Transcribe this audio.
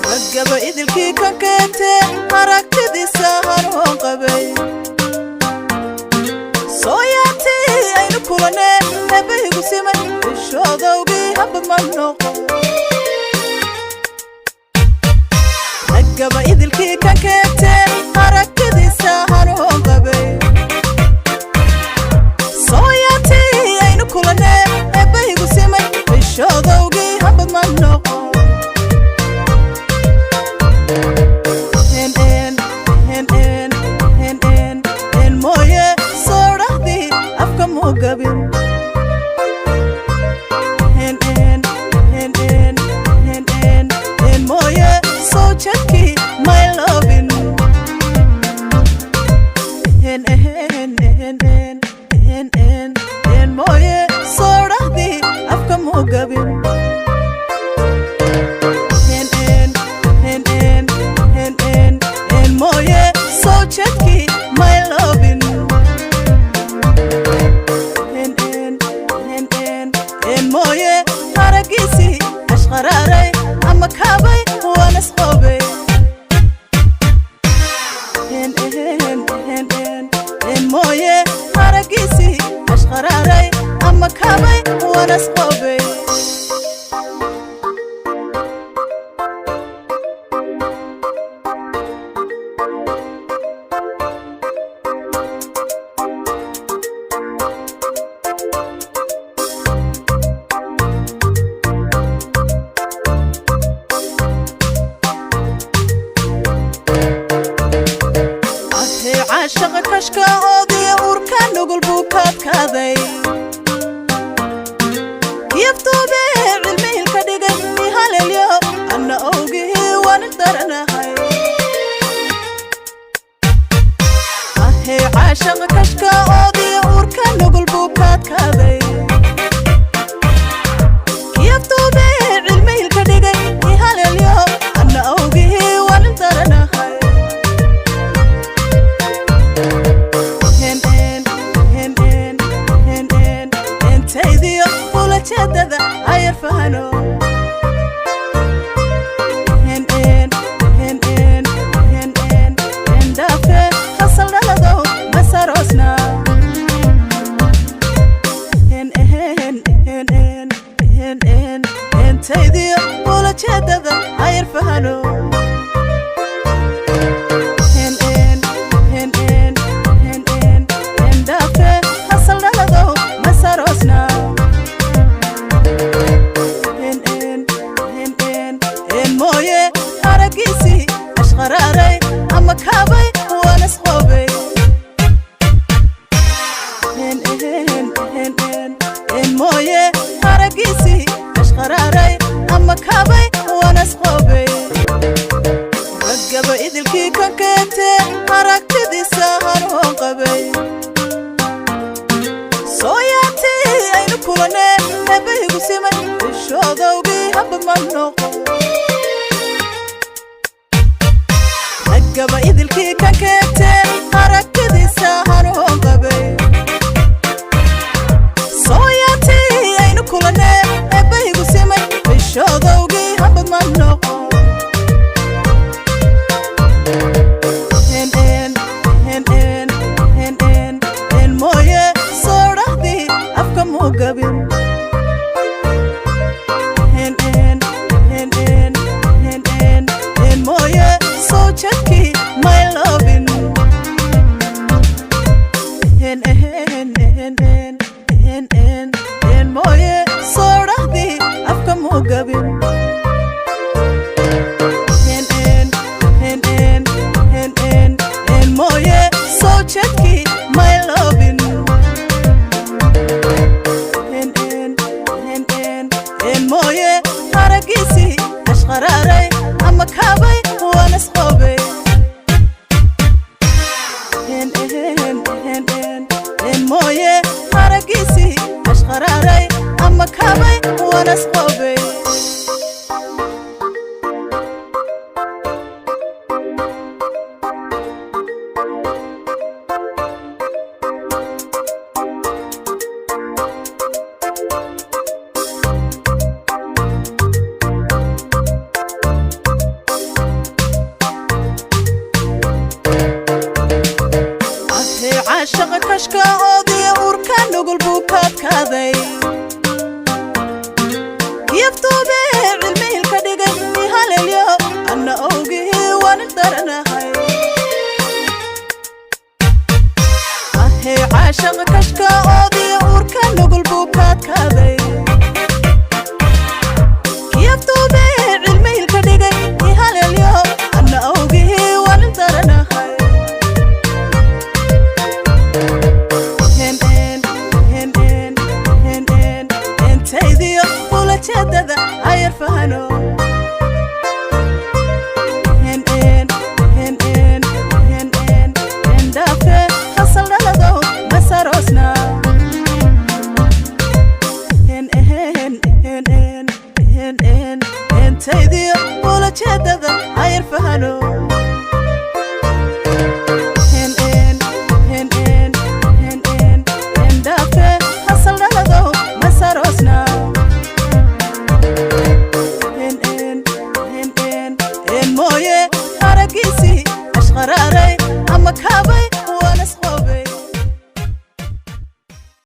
Ragaba idilkii ka keentee aragtidiisa hanuun qabay. Soo yaatay aynu kulanee eebbahigu simay ishoodowgii habad ma noqon. Ragaba idilkii ka keentee aragtidiisa hanuun qabay. Soo yaatay aynu kulanee eebbahigu simay ishoodowgii habad ma noqon. Mooye soo dhahdii afka muu gabin. Mooye soo jadkii my lovin. Mooye soo dhahdii afka muu gabin. Mooye soo jadkii my lovin. Mooye haragiisii ashqaraaray ama kaabay waan isqoobay. Mooye haragiisii ashqaraaray ama kaabay waan isqoobay. Ahey caashaqa kashka oodiya uurka nugul buu kaadkaaday. Kiyaftuube cilmihilka dhigay ihalelyo anna owgihii waan daranahay. Ahey caashaqa kashka oodiya uurka nugul buu kaadkaaday. Kiyaftuube cilmihilka dhigay ihalelyo anna owgihii waan daranahay. Entaydiyo ulajeedada ayar fahano. Ndaafe hasal dhaladow masaroosna. Entaydiyo ulajeedada ayar fahano. Ndaafe hasal dhaladow masaroosna. Mooye haragiisii ashqaraaray ama kaabay waan isqoobay. Mooye haragiisii ashqaraaray ama kaabay waan isqoobay. Ragaba idilkii ka keentee aragtidiisa hanuun qabay. Soo yaatay aynu kulanee eebbahigu simay ishoodowgii habad ma noqon. Ragaba idilkii ka keentee aragtidiisa hanuun qabay. Soo yaatay aynu kulanee eebbahigu simay ishoodowgii habad ma noqon. Mooye soo dhahdii afka muu gabin. Mooye soo jadkii my lovin. Mooye soo dhahdii afka muu gabin. Mooye soo jadkii my lovin. Mooye haragiisii ashqaraaray ama kaabay waan isqoobay. Mooye haragiisii ashqaraaray ama kaabay waan isqoobay. Kashka oodiya uurka nugul buu kaadkaaday. Yaftuube cilmihilka dhigay ihalelyo, anna owgii waanin daranahay. Ahey caashaqa kashka oodiya uurka nugul buu kaadkaaday. Yaftuube cilmihilka dhigay ihalelyo, anna owgii waanin daranahay. Entaydiyo ulajeedada ayar fahano. Endhaafe hasal dhaladow masaroosna. Entaydiyo ulajeedada ayar fahano. Endhaafe hasal dhaladow masaroosna. Mooye haragiisii ashqaraaray ama kaabay.